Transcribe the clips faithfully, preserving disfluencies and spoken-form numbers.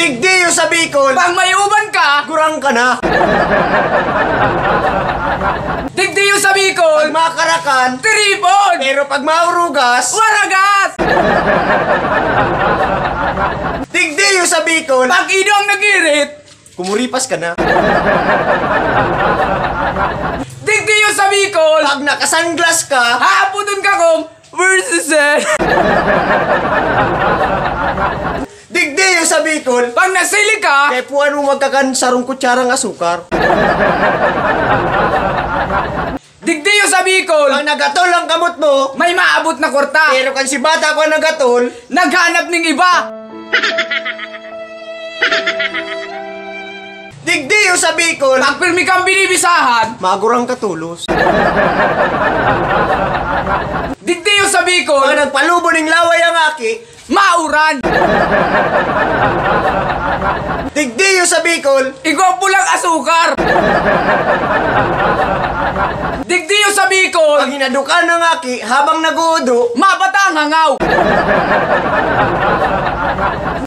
Digdi iyo sa Bicol, pag may uban ka, gurang ka na. Digdi iyo sa Bicol, pag makarakan, tiripon. Pero pag maurugas, waragas. Digdi iyo sa Bicol, pag ido ang nagirit, kumuripas ka na. Digdi iyo sa Bicol, pag nakasunglass ka, haapoton ka kung versus eh. Digdi iyo sa Bicol, pag nasili ka, kaya puan mo magkakan sarong kutsarang asukar. Digdi iyo sa Bicol, pag nagatol ang kamot mo, may maabot na kwarta. Pero kan si bata ko ang nagatol, naghanap ning iba. Digdi iyo sa Bicol, pag pirmi kang binibisahan, magurang ka tolos. Digdi iyo sa Bicol, pag nagpalubo ning laway ang aki, mauran. Digdi iyo sa Bicol, igwa pulang asukar. Digdi iyo sa Bicol, pag hinadokan ang aki habang nag-uudo, mabata ang hangaw.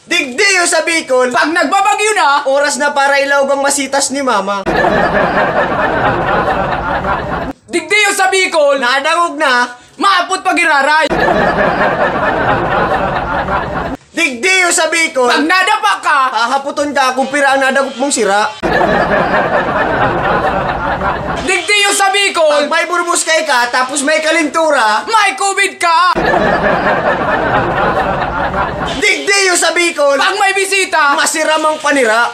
Digdi iyo sa Bicol, pag nagbabagyo na, oras na para ilaog ang masitas ni mama. Digdi iyo sa Bicol, nadangog na, maapot pag iraray. Digdi iyo sa Bicol, pag nadapa ka, hahapoton ka kung pira ang nadagop mong sira. Digdi iyo sa Bicol, pag may burbos ka, tapos may kalintura, may COVID ka. Digdi iyo sa Bicol, pag may bisita, masiram ang panira.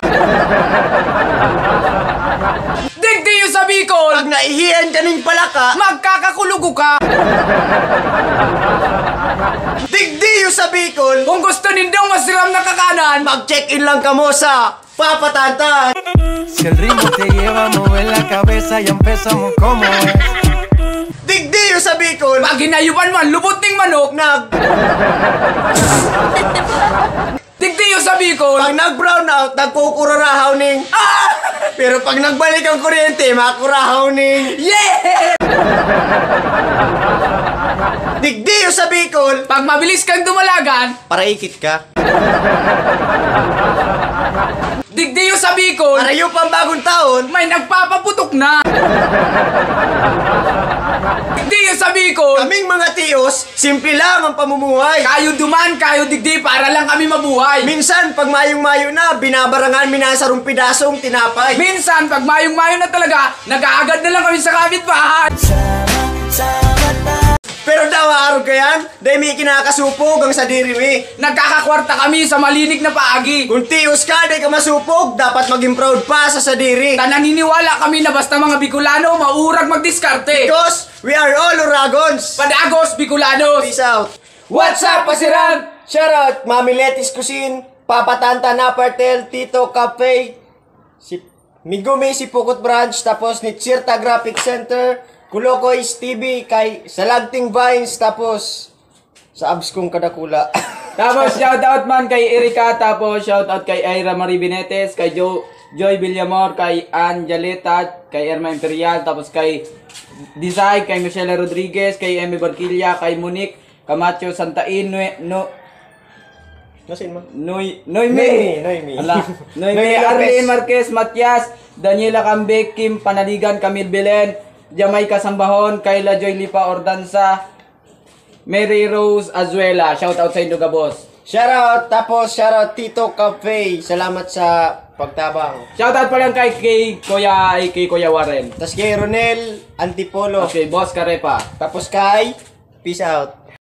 Digdi iyo sa Bicol, pag naihian ka ning palaka, magkakakulugo ka. Digdi iyo sa Bicol, kung gusto nindong masiram na kakanan, mag-check-in lang kamo sa Papa Tantan. Si el ritmo te lleva a mover la cabeza, ya empezamos como es. Digdi iyo sa Bicol, pag hinayupan mo ang lubot ning manok, nag- Digdi iyo sa Bicol, pag nag-brown out, nagkukurahaw ning, ah! Pero pag nagbalik ang kuryente, makurahaw ning, yeah! Digdi iyo sa Bicol, pag mabilis kang dumalagan, paraikit ka. Digdi iyo sa Bicol, parayo pang bagong taon, may nagpapaputok na. Digdi iyo sa Bicol, kaming mga tios, simple lang ang pamumuhay. Kayo duman, kayo digdi, para lang kami mabuhay. Minsan, pag mayong-mayo na, binabarangan mi na sarong pidasong tinapay. Minsan, pag mayong-mayo na talaga, nag-aagad na lang kami sa kapitbahay. Pero dawa arog kayan, dai mi kinakasupog ang sadiri mi. Nagkakakwarta kami sa malinig na paagi. Kung tios ka, dai ka masupog, dapat maging proud pa sa sadiri. Ta naniniwala kami na basta mga Bicolano, maurag magdiskarte. Because we are all Uragons. Padagos, Bicolanos. Peace out. What's up, Pasiran? Shout out, Mami Letty's Cuisine, Papa Tantan Apartel, Tito Cafe, si Migumi, si Pukot Branch, tapos ni Chirta Graphic Center, Kulokoy's T V, kay Salagting Vines, tapos sa abs kong kadakula. Tapos shout out man kay Erica, tapos shout out kay Ira Marie Benetes, kay Jo-, Joy Villamor, kay Angeleta, kay Irma Imperial, tapos kay Desai, kay Michelle Rodriguez, kay Emmy Barquilla, kay Monique Camacho Santain, Nue-, no, Nasin mo? Noy-, Noemi. Noemi, Noemi. Ala. Noemi, Noemi Lopez. Arlene Marquez, Matias, Daniela Cambe, Kim Panaligan, Camille Belen, Jamaica Sambahon, Kayla Joy Lipa Ordanza, Mary Rose Azuela. Shout out sa indo gabos. Shout out, tapos shout out Tito Cafe. Salamat sa pagtabang. Shout out pa lang kay, kay Kuya, ay, kay Kuya Warren. Tas kay Ronel Antipolo. Okay, Boss Karepa. Tapos kay, peace out.